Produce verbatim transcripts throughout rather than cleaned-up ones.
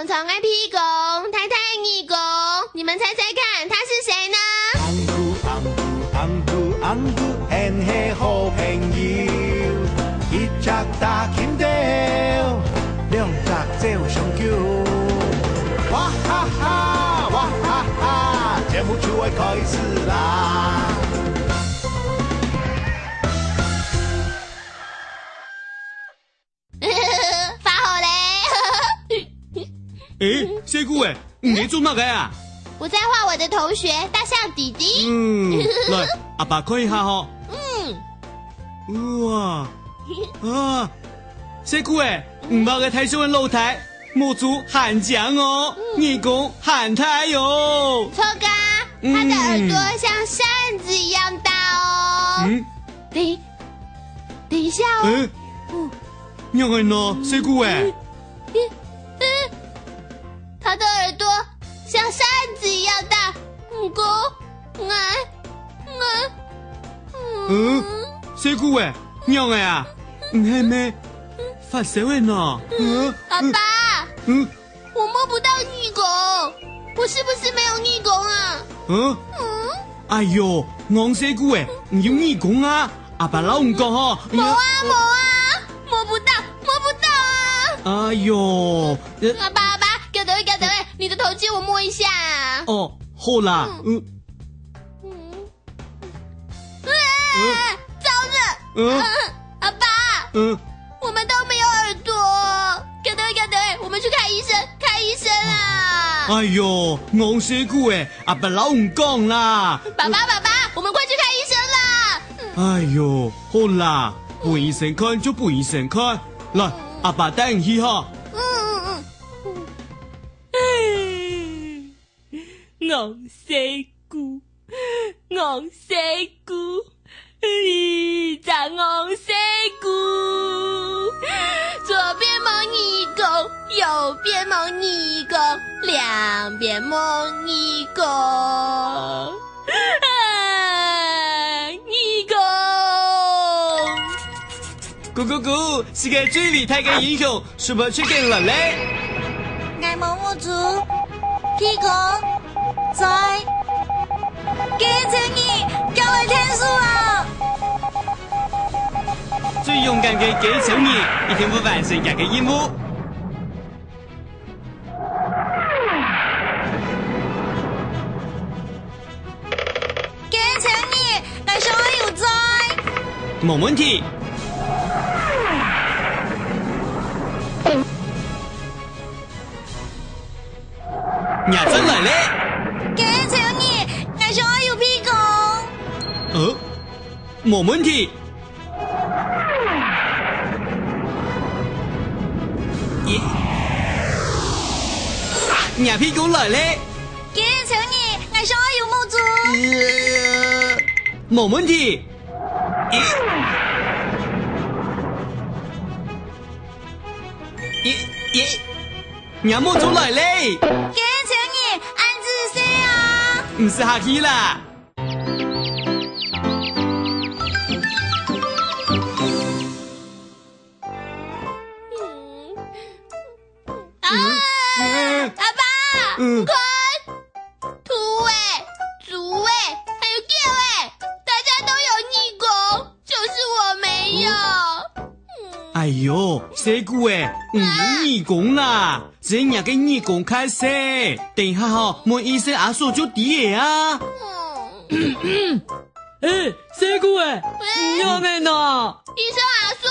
長長个鼻公，大大个耳公，你們猜猜看，他是誰呢？紅姑，紅姑，紅姑，紅姑，𫣆係好朋友，一隻大金豆，兩隻走相救。哇哈哈，哇哈哈，節目就愛開始啦！ 發好咧。誒，細姑誒，你在做麼个啊？我在畫我的同學，大象弟弟。嗯，來，阿爸看一下吼。嗯。哇，啊，細姑誒，你畫个大象个老弟，目珠還靚哦，嗯。耳公還大哦。著啊，嗯。他的耳朵像扇子一樣大哦。嗯。等，等一下哦。誒，嗯。 仰般呢，細姑誒？嗯，嗯，嗯，他的耳朵像扇子一樣大，毋過，𠊎，𠊎，嗯，細姑誒，仰仔啊？你係毋係發燒誒呢？嗯，阿爸，嗯， 我摸不到耳公，我是不是沒有耳公啊？嗯？嗯？哎喲，戇細姑誒，你有耳公啊？阿爸摎你講吼，無啊，無啊，摸不到，摸不到啊！哎喲，呃，阿爸，阿爸，給等位，給等位，你的頭借我摸一下啊。哦，好啦，嗯。嗯。 嗯。啊，糟了！嗯。嗯，阿爸，嗯。我們都沒有耳朵。給等位，給等位，我們去看醫生，看醫生啊！哎喲，戇細姑誒，阿爸摎你講啦。爸爸，爸爸，我們快去看醫生啦！哎喲，好啦，分醫生看就分醫生看。來，阿爸帶你去哈。嗯，嗯，嗯。 戇細姑，戇細姑，咦，隻戇細姑。左邊無耳公，右邊無耳公，兩邊無耳公。啊，耳公！咕咕咕，世界最偉大个英雄， Super Chicken來咧！𠊎無目珠，鼻公，嘴，雞青耳，叫𠊎𢯭手啊！最勇敢个雞青耳，一定會完成佢个任務。 雞青耳，𠊎想愛有嘴。無問題。若轉來咧。雞青耳，𠊎想愛有鼻公。呃，無問題。 耶！若鼻公來咧。雞青耳，𠊎想愛有目珠。呃，無問題。耶！耶，耶！若目珠來咧。雞青耳，恁仔細啊！毋使客氣啦。 啊！嗯。阿爸，嗯。你看，兔仔、豬仔，還有狗仔，大家都有耳公，就是我沒有。嗯。哎喲，細姑仔，你有耳公啦！ 只係若个耳公較細，等一下吼，問醫生阿叔就知了啊。欸，細姑仔，你仰仔呢？醫生阿叔，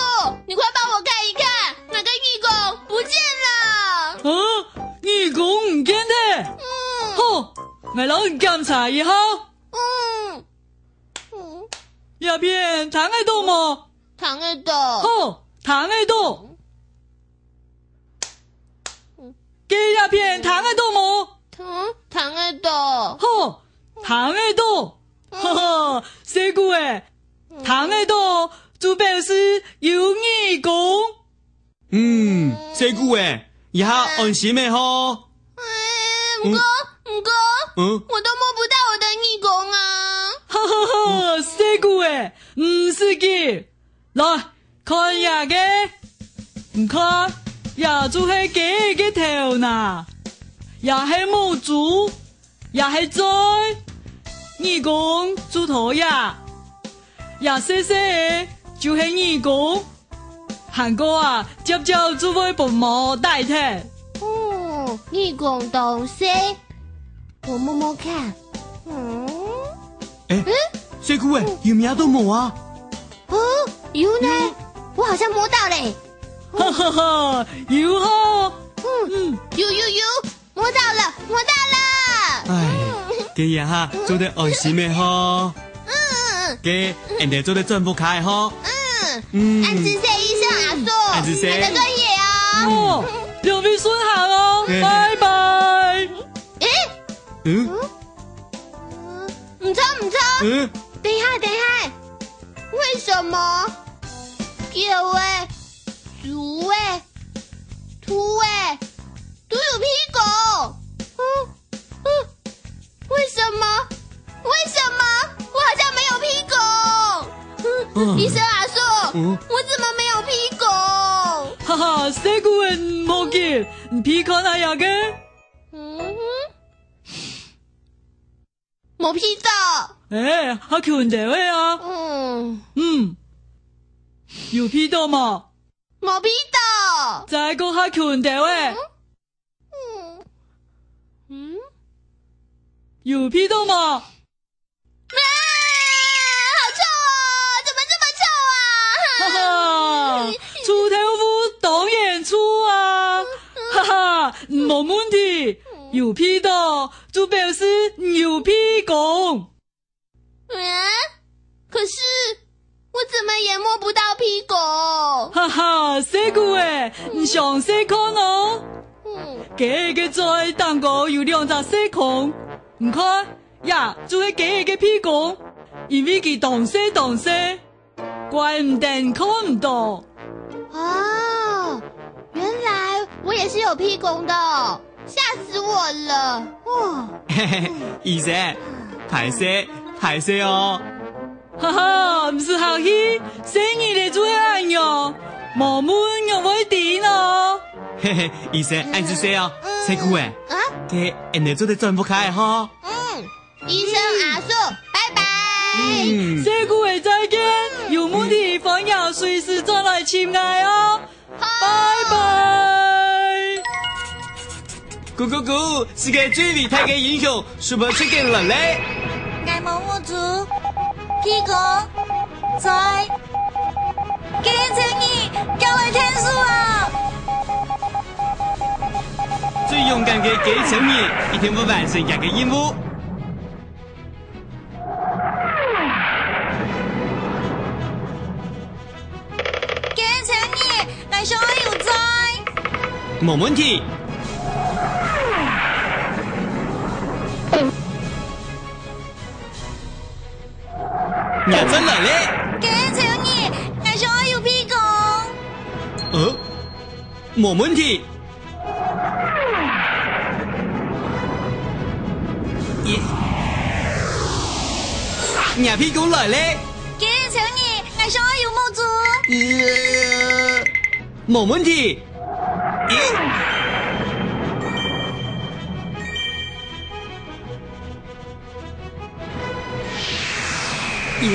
你快幫我看一看，我的耳公不見了。啊，耳公毋見忒？嗯。好，𠊎摎你檢查一下。嗯。嗯。這片聽得著無？聽得著。好，聽得著。 該這片聽得著無？聽，聽得著。好，聽得著。哈哈，細姑仔，聽得著，就表示有耳公。嗯，細姑仔，這下安心了吼。欸，毋過，嗯。毋過，嗯。我都摸不到我的耳公啊。哈哈哈，細姑仔，毋使急， 來，看這个。你看，這就係雞仔个頭那，這係目珠，這係嘴，耳公就在這，這細細个就係耳公。還過啊，接接就會分毛帶忒。哦，耳公當細，我摸摸看。嗯，欸，嗯，細姑仔，有摸著無啊？哦，有呢，有。我好像摸到嘞。哈哈哈，有吼。嗯，嗯，有有有，摸到了，摸到了。哎，嗯，今日哈，做得安心个吼。嗯，嗯，嗯。該，𫣆兜做得轉屋下吼。嗯，嗯。恁仔細醫生阿叔，恁仔細。你的專業哦。哦，兩位順行哦，嘿嘿。拜拜。欸，嗯？嗯，毋著，毋著。嗯？等一下，等一下，為什麼狗仔、豬仔、兔仔都有鼻公？嗯，嗯，為什麼？為什麼我好像沒有鼻公？嗯，嗯。醫生阿叔，嗯？我怎麼沒有鼻公？哈哈，細姑仔，毋好緊，你鼻看啊，這个。嗯哼。 無鼻著。欸，較近兜仔啊。嗯。嗯。有鼻著無？無鼻著。再過較近兜仔。嗯。嗯？嗯？有鼻著無？啊，好臭哦！怎麼這麼臭啊？哈哈，臭豆腐當然臭啊！哈哈，無問題，有鼻著 就表示你有鼻公。啊？可是我怎麼也摸不到鼻公？哈哈，細姑仔，你詳細看哦。嗯。雞仔个嘴頂高有兩隻細孔，你看，這就係雞仔个鼻公，因為佢當細當細， 怪毋得看毋著。哦，原來我也是有鼻公的哦，嚇死我了。哇。醫生，歹勢，歹勢哦。哈哈，毋使客氣，細義仔就係恁樣，無問仰會知呢？嘿嘿，醫生，恁仔細哦，嗯，細姑仔，啊？該𫣆兜做得轉屋下吼。嗯。 醫生阿叔，拜拜。嗯。細姑仔再見，有問題歡迎隨時轉來尋𠊎哦。好。拜拜。咕咕咕，世界最偉大个英雄，Super Chicken來咧！𠊎無目珠，鼻公，嘴，雞仔、鳥仔，遽來𢯭手啊！ 最勇敢个雞仔人一定會完成這个任務。雞仔人，𠊎想愛有嘴。無問題。 𠊎轉來咧。雞仔人，𠊎想愛有鼻公。呃，無問題。耶，𠊎鼻公來咧。雞仔人，𠊎想愛有目珠。呃，無問題。咦？ 耶！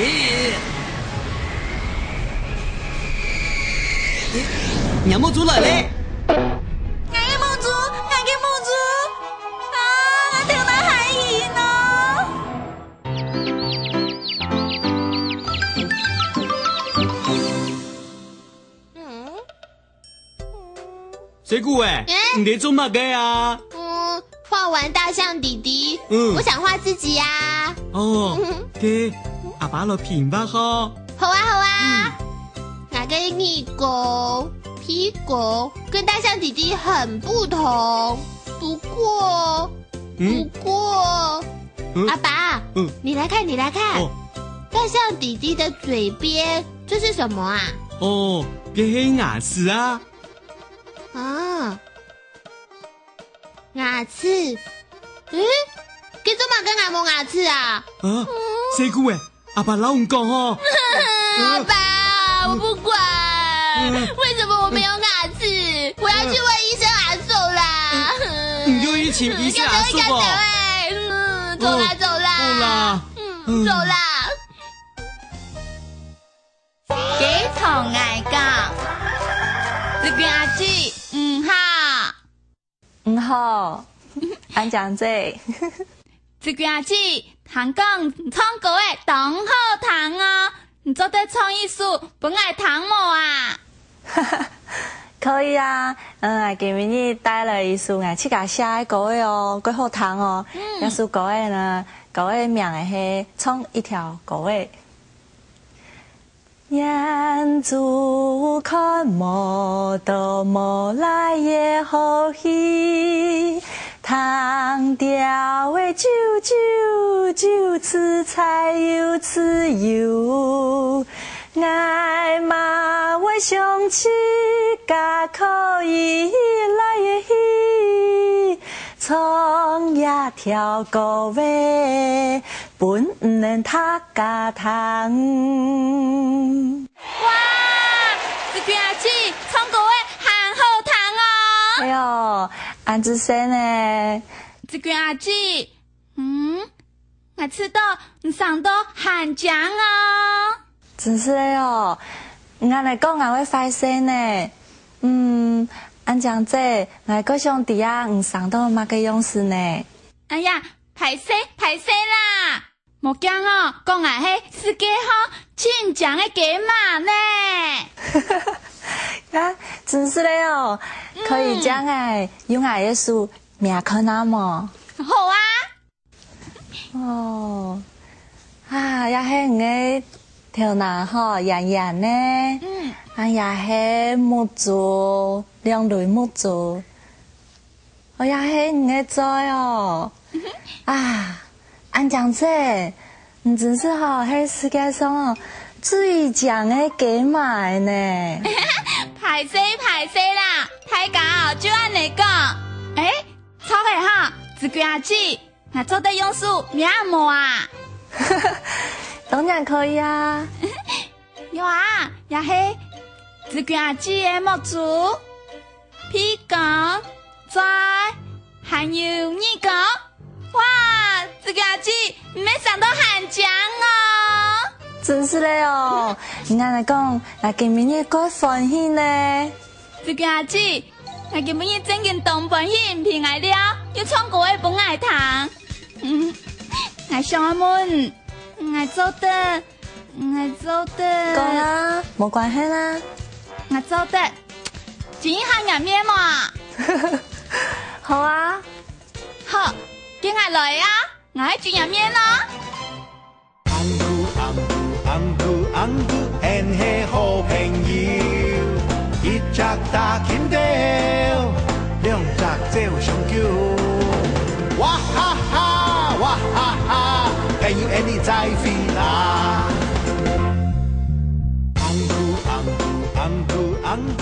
耶！若目珠來咧！𠊎个目珠，𠊎个目珠！啊，𠊎頭那還暈哦！嗯？ 細姑仔，欸？你在做麼个啊？嗯，畫完大象弟弟，嗯。我想畫自己啊。哦，該阿爸來評畫吼。好啊，好啊。嗯。𠊎个耳公、鼻公跟大象弟弟很不同，不過，嗯？不過，嗯？阿爸，嗯。你來看，你來看。哦。大象弟弟的嘴邊，這是什麼啊？哦，這係牙齒啊。 啊，牙齒。欸，該做麼个𠊎無牙齒啊？啊，細姑仔，阿爸摎你講吼。阿爸，我不管，嗯。為什麼我沒有牙齒？我要去尋醫生啊，嗯，叔哦。要走，要走欸，嗯，走啦，嗯，走啦，好啦，嗯，走啦。嗯。雞同𠊎講，子君阿姊，你好。你好，恁靚仔。子君阿姊，聽講你唱歌仔當好聽哦，你做得唱一首分𠊎聽無啊？可以啊，嗯，今晡日帶來一首𠊎自家寫个歌仔哦，蓋好聽哦。嗯。這首歌仔呢，歌仔名仔係《唱一條歌仔》。 眼珠看無到無來个好戲，聽調个啾啾啾，自在又自由。𠊎嘛會想自家可以來个戲，唱一條歌仔， 分你等大家聽。哇，子君阿姊，唱歌仔還好聽哦！哎喲，恁仔細呢！子君阿姊，嗯，𠊎知道你生到還靚哦！真係个哦，你恁仔講𠊎會壞勢呢。嗯，恁靚姐，𠊎過想知啊，你生到麼个樣式呢？哎呀， 歹勢，歹勢啦！無驚哦，講𠊎係世界上盡靚个雞嫲呢！啊，真係个哦，可以請𠊎用𠊎个手摸看啊無？好啊！哦，啊，也係你个頭那吼，圓圓呢，嗯。啊，也係目珠，兩蕊目珠。 哦，也係你个嘴哦。啊，恁靚姐，你真係吼，係世界上哦，最靚个雞嫲呢。歹勢，歹勢啦，大家哦，就恁仔講。欸，著个哈，子君阿姊，𠊎做得用手摸無啊？當然可以啊。有啊，也係子君阿姊个目珠。 鼻公、嘴，還有耳公。哇，子君阿姊，你乜生到還靚哦！真係个哦，你恁仔講，𠊎今晡日蓋歡喜呢。子君阿姊，𠊎今晡日正經當歡喜，你陪𠊎尞，又唱歌仔分𠊎聽。嗯，𠊎想愛問，𠊎做得 𠊎做得。講啊，無關係啦。𠊎做得。唚一下若面無？好啊。好，該𠊎來啊，𠊎愛唚若面囉。紅姑，紅姑，紅姑，紅姑，𫣆係好朋友，一隻打緊鬥，兩隻走上久。哇哈哈，哇哈哈，朋友，𫣆俚再會啦。紅姑，紅姑，紅姑，紅姑，